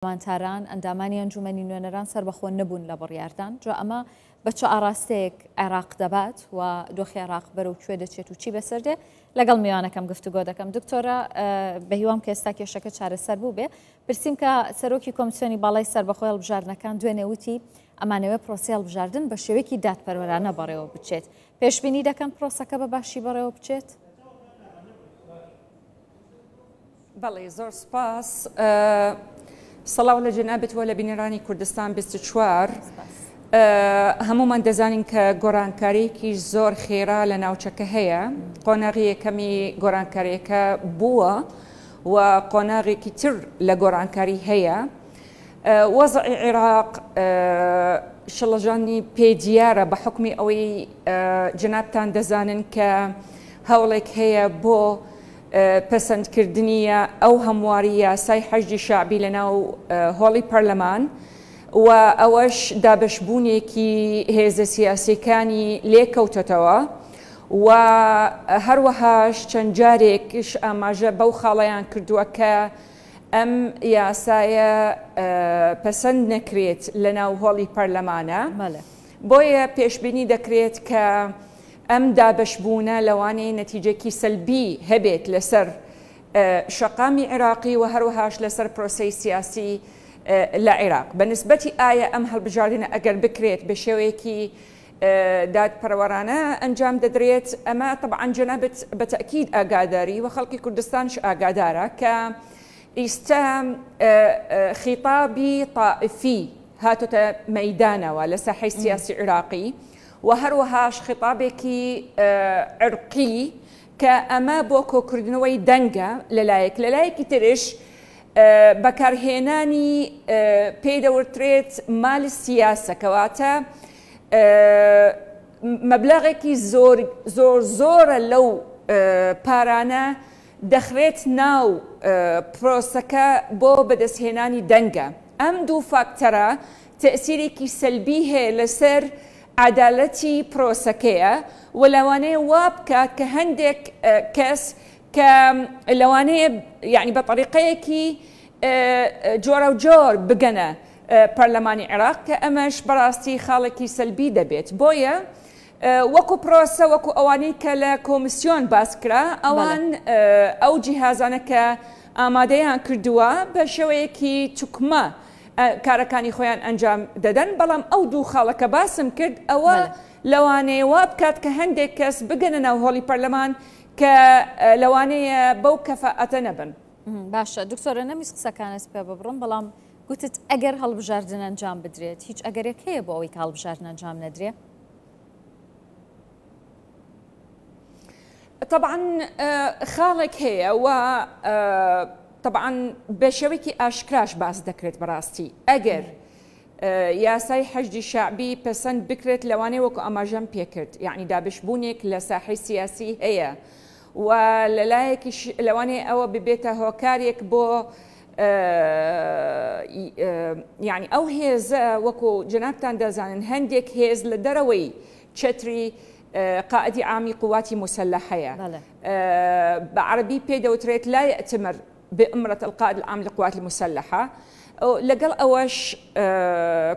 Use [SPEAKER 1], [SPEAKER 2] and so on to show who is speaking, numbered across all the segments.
[SPEAKER 1] پەرلەمانتاران، ئەندامانی ئەنجومەنی نوێنەران سەربەخۆ نەبوون لە بڕیاردان، جا ئەمە بە چ ئاڕاستەیەک عێراق دەبات و دۆخی عێراق بەرەو کوێ دەچێت و چی بەسەر دێ؟ لەگەڵ میوانەکەم گفتوگۆ دەکەم. دکتۆرە بەهیوام کە ئێستا کێشەکە چارەسەر بوو بێ. پرسیم کە سەرۆکی کۆمسیۆنی باڵای سەربەخۆی هەڵبژاردنەکان دوێنێ وتی ئەمانەوێ پرۆسەی هەڵبژاردن بە شێوەیەکی دادپەروەرانە بەڕێوە بچێت. پێشبینی دەکەن پرۆسەکە بە باشی بەڕێوە بچێت؟
[SPEAKER 2] بەڵێ زۆر سپاس. سڵاو لە جەنابت وە لە بینەرانی کوردستان 24. هەمومان دەزانین کە گۆڕانکاریەکی زۆر خێرا لە ناوچەکە هەیە. قۆناغی یەکەمی گۆڕانکاریەکە بووە و قۆناغێکی تر لە گۆڕانکاری هەیە. وەزعی عێراق شڵەژانی پێ دیارە بە حکمی ئەوەی جەنابتان دەزانن کە هەوڵێک هەیە بۆ پەسەندکردنی ئەو هەمواری یاسای حەشدی شەعبی لەناو هۆڵی پەرلەمان و ئەوەش دابەشبوونێکی هێزە سیاسیەکانی لێکەوتەتەوە و هەروەهاش چەند جارێکش ئاماژە بەو خاڵەیان کردووە کە ئەم یاسایە پەسەند نەکرێت لەناو هۆڵی پەرلەمانە. بۆیە پێشبینی دەکرێت کە ئەم دابەشبوونە لەوانەیە نەتیجەکی سەلبی هەبێت لەسەر شەقامی عێراقی و هەروەهاش لەسەر پرۆسەی سیاسی لە عێراق. بە نسبەتی ئایا ئەم هەڵبژاردنە ئەگەر بکرێت بە شێوەیەکی دادپەروەرانە ئەنجام دەدرێت، ئەمە تەبعەن جەنابت بە تەئکید ئاگاداری و خەڵکی کوردستانش ئاگادارە کە ئیستا خیتابی تائیفی هاتۆتە مەیدانەوە لە ساحەی سیاسی عێراقی و هەروەهاش خیتابێکی عرقی کە ئەمە بۆ کۆکردنەوەی دەنگە لەلایەک، لەلایەکی ترش بەکارهێنانی پێی دەوترێت مال سیاسە، کەواتە مەبلەغێکی زۆر زۆر زۆرە لەو پارانە دەخرێت ناو پرۆسەکە بۆ بەدەستهێنانی دەنگە. ئەم دوو فاکتەرە تەئسیرێکی سەلبی هەیە لەسەر عەدالەتی پرۆسەکەیە و لەوانەیە وا بکات کە هەندێک کەس کە لەوانەیە یعنی بە تەریقەیەکی جۆراوجۆر بگەنە پەرلەمانی عێراق کە ئەمەش بەڕاستی خاڵێکی سەلبی دەبێت. بۆیە وەکو پرۆسە وەکو ئەوانەی کە لە کۆمیسیۆن باس کرا ئەوان ئەو جیهازانە کە ئامادەیان کردووە بە شێوەیەکی توکمە کارەکانی خۆیان ئەنجام دەدەن، بەڵام ئەو دوو خاڵە کە باسم کرد ئەوە لەوانەیە وا بکات کە هەندێک کەس بگەنە ناو هۆڵی پەرلەمان کە لەوانەیە بەو کەفائەتە نەبن.
[SPEAKER 1] باشە دکتۆرە نەمویست قسەکانت پێ ببڕم بەڵام گوتت ئەگەر هەڵبژاردن ئەنجام بدرێت هیچ ئەگەرێک هەیە بۆ ئەوەی کە هەڵبژاردن ئەنجام نەدرێ؟
[SPEAKER 2] تەبعەن خاڵێک هەیە و تەبعەن بە شێوەیەکی ئاشکراش باس دەکرێت بەڕاستی ئەگەر یاسای حەشدی شەعبی پەسەند بکرێت لەوانەیە وەکو ئاماژەم پێکرد یعنی دابشبوونێک لە ساحەی سیاسی هەیە و لەلایەکیش لەوانەیە ئەوە ببێتە هۆکارێک بۆ یعنی ئەو هێزە وەکو جەنابتان دەزانن هەندێک هێز لە دەرەوەی چەتری قائدی عامی قواتی موسەلەحەیە بە عەرەبی پێی دەوترێت لا یأتمر بئمرة القائد العام للقوات المسلحە لەگەڵ ئەوەش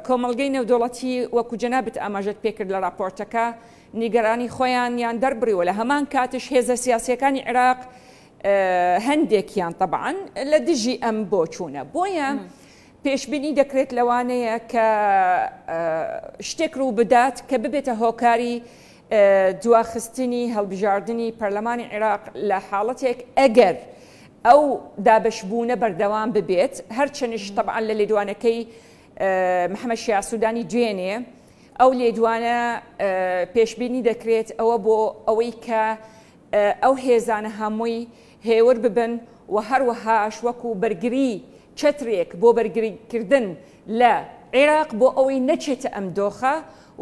[SPEAKER 2] کۆمەڵگەی نێودەوڵەتی وەکو جەنابت ئاماژەت پێکرد لە راپۆرتەکە نیگەرانی خۆیانیان دەربڕیوە لە هەمان کاتش هێزە سیاسیەکانی عێراق هەندێکیان تەبعەن لە دژی ئەم بۆچوونە بۆیە پێشبینی دەکرێت لەوانەیە کە شتێک ڕووبدات کە ببێتە هۆکاری دواخستنی هەڵبژاردنی پەرلەمانی عێراق لە حاڵەتێک ئەگەر ئەو دابەشبوونە بەردەوام ببێت هەرچەنیش تەبعەن لە لێدوانەکەی محەمەد شیاع سودانی دوێنێ ئەو لێدوانە پێشبینی دەکرێت ئەوە بۆ ئەوەی کە ئەو هێزانە هەمووی هێور ببن و هەروەهاش وەکو بەرگری چەترێک بۆ بەرگریکردن لە عێراق بۆ ئەوەی نەچێتە ئەم دۆخە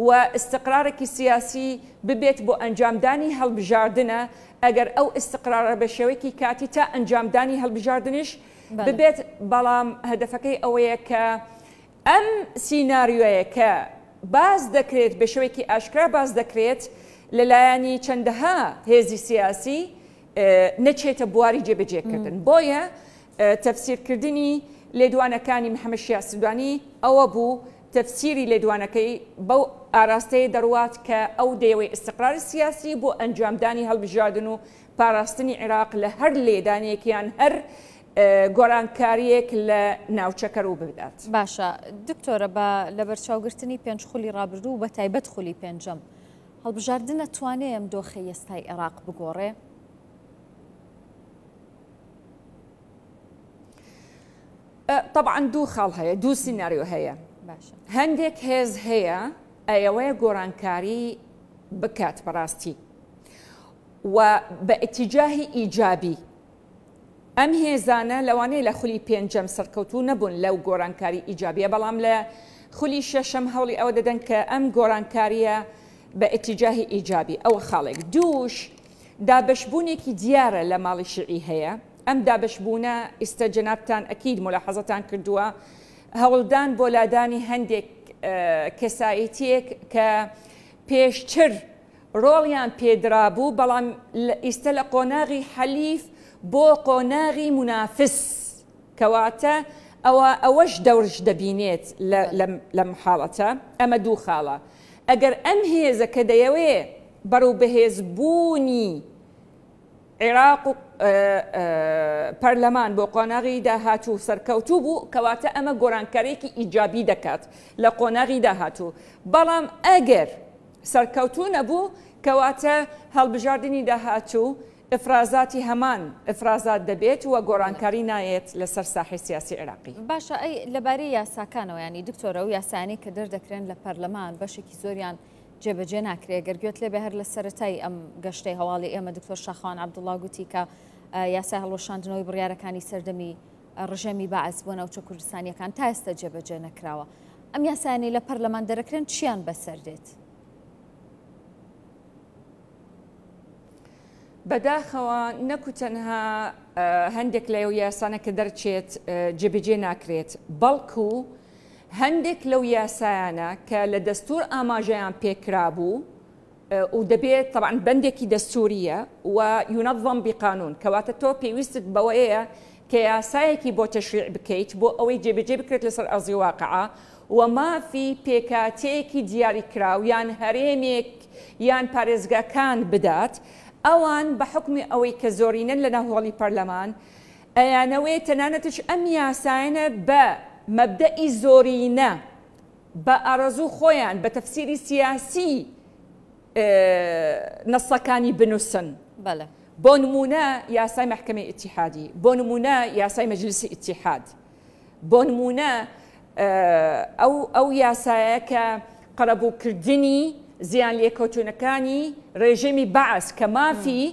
[SPEAKER 2] و ئیستقرارێکی سیاسی ببێت بۆ ئەنجامدانی هەڵبژاردنە ئەگەر ئەو ئیستقرارە بە شێوەیەکی کاتی تا ئەنجامدانی هەڵبژاردنیش ببێت بەڵام هەدەفەکەی ئەوەیە کە ئەم سیناریۆیە کە باس دەکرێت بە شێوەیەکی ئاشکرا باس دەکرێت لەلایەنی چەندەها هێزی سیاسی نەچێتە بواری جێبەجێکردن بۆیە تەفسیرکردنی لێدوانەکانی محەمەد شیاع سودانی ئەوە بوو تەفسیری لێدوانەکەی بەو ئاراستەیە دەڕوات کە ئەو دەیەوەی ئیستقراری سیاسی بۆ ئەنجامدانی هەڵبژاردن و پاراستنی عێراق لە هەر لێدانێک یان هەر گۆرانکارییەک لە ناوچەکە رووبدات.
[SPEAKER 1] باشە دکتۆرە بە لەبەرچاوگرتنی پێنج خولی رابردوو و بەتایبەت خولی پێنجەم، هەڵبژاردن ئەتوانێ ئەم دۆخەی ئێستای عێراق بگۆڕێ؟
[SPEAKER 2] تەبعەن دوو خاڵ هەیە، دوو سیناریۆ هەیە. هەندێک هێز هەیە ئەیەوەیە گۆڕانکاری بکات بەڕاستی و بە ئیتیجاهی ئیجابی. ئەم هێزانە لەوانەیە لە خولی پێنجەم سەرکەوتوو نەبوون لەو گۆڕانکاری ئیجابیە، بەڵام لە خولی شەشەم هەوڵی ئەوە دەدەن کە ئەم گۆڕانکاریە بە ئیتیجاهی ئیجابی. ئەوە خاڵێک. دووش دابەشبوونێکی دیارە لە ماڵی شیعی هەیە. ئەم دابەشبوونە ئیستە جەنابتان ئەکید مولاحەزەتان کردووە، هەوڵدان بۆ لادانی هەندێک کەسایەتیەک کە پێشتر ڕۆڵیان پێدرابوو، بەڵام ئیستە لە قۆناغی حەلیف بۆ قۆناغی مونافس، کەواتە ئەوە ئەوەش دەورش دەبینێت لەم حاڵەتە. ئەمە دوو خاڵە. ئەگەر ئەم هێزە کە دەیەوێ بەرەو بەهێزبوونی عێراق و پەرلەمان بۆ قۆناغی داهاتوو سەرکەوتوو بوو، کەواتە ئەمە گۆرانکارییەکی ئیجابی دەکات لە قۆناغی داهاتوو. بەڵام ئەگەر سەرکەوتوو نەبوو، کەواتە هەڵبژاردنی داهاتوو ئیفرازاتی هەمان ئیفرازات دەبێت و گۆڕانکاری نایەت لەسەر ساحەی سیاسی عێراقی.
[SPEAKER 1] باشە ئەی لەبارەی یاساکانەوە یانی دکتۆر ئەو یاسایانەی کە دەردەکرێن لە پەرلەمان بەشێکی زۆریان جێبەجێ ناکرێ گەر گوێت لێبێ هەر لە سەرەتای ئەم گەشتەی هەواڵی ئێمە دکتۆر شاخەوان عەبدوڵا گوتی کە یاسای هەڵوەشاندنەوەی بڕیارەکانی سەردەمی ڕژێمی بەعس بۆ ناوچە کوردستانیەکان تا ئێستا جێبەجێ نەکراوە. ئەم یاسایانەی لە پەرلەمان دەرەکرێن چیان بەسەر دێت؟
[SPEAKER 2] بەداخەوە نەکو تەنها هەندێک لەو یاسانە کە دەرچێت جێبەجێ ناکرێت، بەڵکو هەندێک لەو یاسایانە کە لە دەستور ئاماژەیان پێکرابوو و دەبێت تەبعەن بەندێکی دەستوریە و ينظم بقانون، کەواتە تۆ پێویستت بەوەیە کە یاسایەکی بۆ تەشریع بکەیت بۆ ئەوەی جێبەجێ بکرێت لەسەر ئەرزی واقع و مافی پێکهاتەیەکی دیاریکراو یان هەرێمێک یان پارێزگاکان بدات، ئەوان بە حوکمی ئەوەی کە زۆرینەن لەناو هۆڵی پەرلەمان ئەیانەوێ تەنانەتش ئەم یاسایەنە بە مەبدەئی زۆرینە بە ئارەزوو خۆیان بە تەفسیری سیاسی نەسەکانی بنووسن.
[SPEAKER 1] بەلێ.
[SPEAKER 2] بۆ نموونە یاسای مەحکەمەی ئیتیحادی، بۆ نموونە یاسای مەجلیسی ئیتیحاد، بۆ نموونە ئەو ئەو یاسایە کە قەرەبووکردنی زیان لێکەوتوونەکانی رێژێمی بەعس کە مافی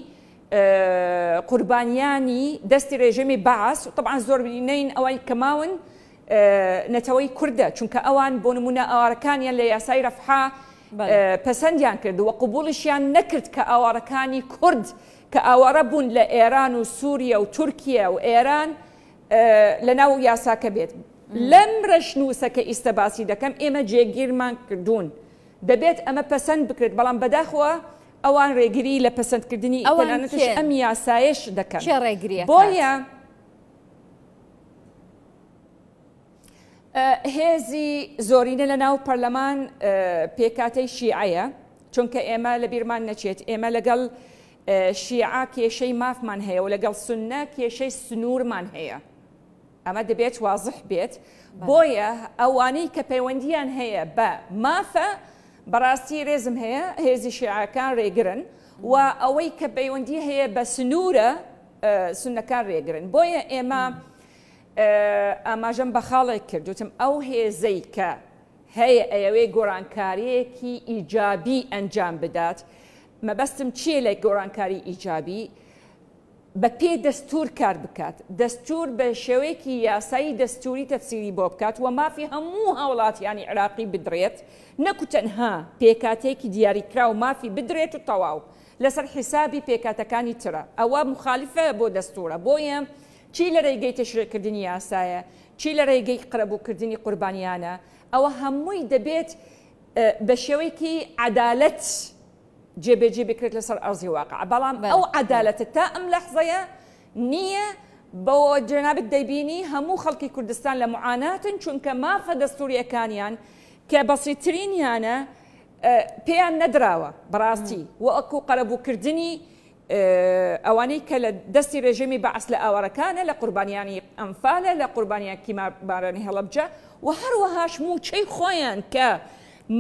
[SPEAKER 2] قوربانیانی دەستی رێژێمی بەعس و تەبعەن زۆرینەین ئەوەی کە ماون نەتەوەی کوردە، چونکە ئەوان بۆ نموونە ئاوارەکانیان لە یاسای رەفحا پەسەندیان کرد و قبوڵیشیان نەکرد کە ئاوارەکانی کورد کە ئاوارە بوون لە ئێران و سووریە و تورکیە و ئێران لە ناو یاساکە بێت. لەم رەشنووسە کە ئیستە باسی دەکەم ئێمە جێگیرمان کردوون دەبێت ئەمە پەسەند بکرێت، بەڵام بەداخەوە ئەوان رێگری لە پەسەندکردنی تەنانەتش ئەم یاسایەش دەکەن.
[SPEAKER 1] کێ ڕێگری ئەکات؟
[SPEAKER 2] بۆیە هێزی زۆرینە لە ناو پەرلەمان پێکاتەی شیعەیە، چونکە ئێمە لە بیرمان نەچێت ئێمە لەگەڵ شیعە کێشەی مافمان هەیە و لەگەڵ سوننە کێشەی سنوورمان هەیە. ئەمە دەبێت وازح بێت. بۆیە ئەوانەی کە پەیوەندیان هەیە بە مافە بەڕاستی رێزم هەیە هێزی شیعەکان رێگرن و ئەوەی کە پەیوەندی هەیە بە سنوورە سوننەکان رێگرن. بۆیە ئێمە ئاماژەم بە خاڵێک کرد وتم ئەو هێزەی کە هەیە ئەیەوێ گۆڕانکارییەکی ئیجابی ئەنجام بدات، مەبەستم چییە لە گۆڕانکاری ئیجابی؟ بە پێی دەستوور کار بکات، دەستوور بە شێوەیەکی یاسایی دەستووری تەفسیری بۆ بکات و مافی هەموو هاوڵاتیانی عێراقی بدرێت، نەکو تەنها پێکهاتەیەکی دیاریکراو مافی بدرێت و تەواو لەسەر حیسابی پێکهاتەکانی ترە، ئەوە موخالیفە بۆ دەستوورە، بۆیە چی لە رێگەی تەشریعکردنی یاسایە، چی لە رێگەی قەرەبووکردنی قوربانیانە، ئەوە هەمووی دەبێت بە شێوەیەکی عەدالەت جێبەجێ بکرێت لەسەر ئەرزی واقع، بەڵام ئەو عەدالەتە تا ئەم لەحزەیە نییە. بۆ جەنابت دەیبینی هەموو خەڵکی کوردستان لە معاناتن چونکە مافە دەستوریەکانیان کە بەسیترینیانە پێیان نەدراوە بەڕاستی وەکو قەرەبووکردنی ئەوانەی کە لە دەستی رێژێمی بەعس لە ئاوارەکانە، لە قوربانیانی ئەنفالە، لە قوربانیان کیمابارانی هەڵەبجە و هەروەهاش مووچەی خۆیان کە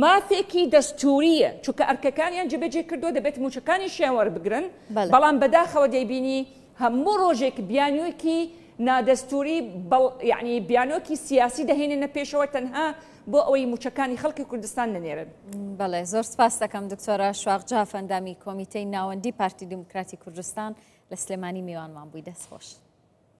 [SPEAKER 2] مافێکی دەستوورییە، چونکە ئەرکەکانیان جێبەجێ کردووە دەبێت مووچەکانیشیان وەربگرن، بەڵام بەداخەوە دەیبینی هەموو ڕۆژێک بیانوویەکی نادەستووری یەعنی بیانووەکی سیاسی دەهێننە پێشەوە تەنها بۆ ئەوەی مووچەکانی خەڵکی کوردستان نەنێرن.
[SPEAKER 1] بەڵێ زۆر سپاست دەکەم دکتۆرە شواخ جاف ئەندامی کۆمیتەی ناوەندی پارتی دیموکراتی کوردستان لە سلێمانی میوانمان بووی دەست خۆش.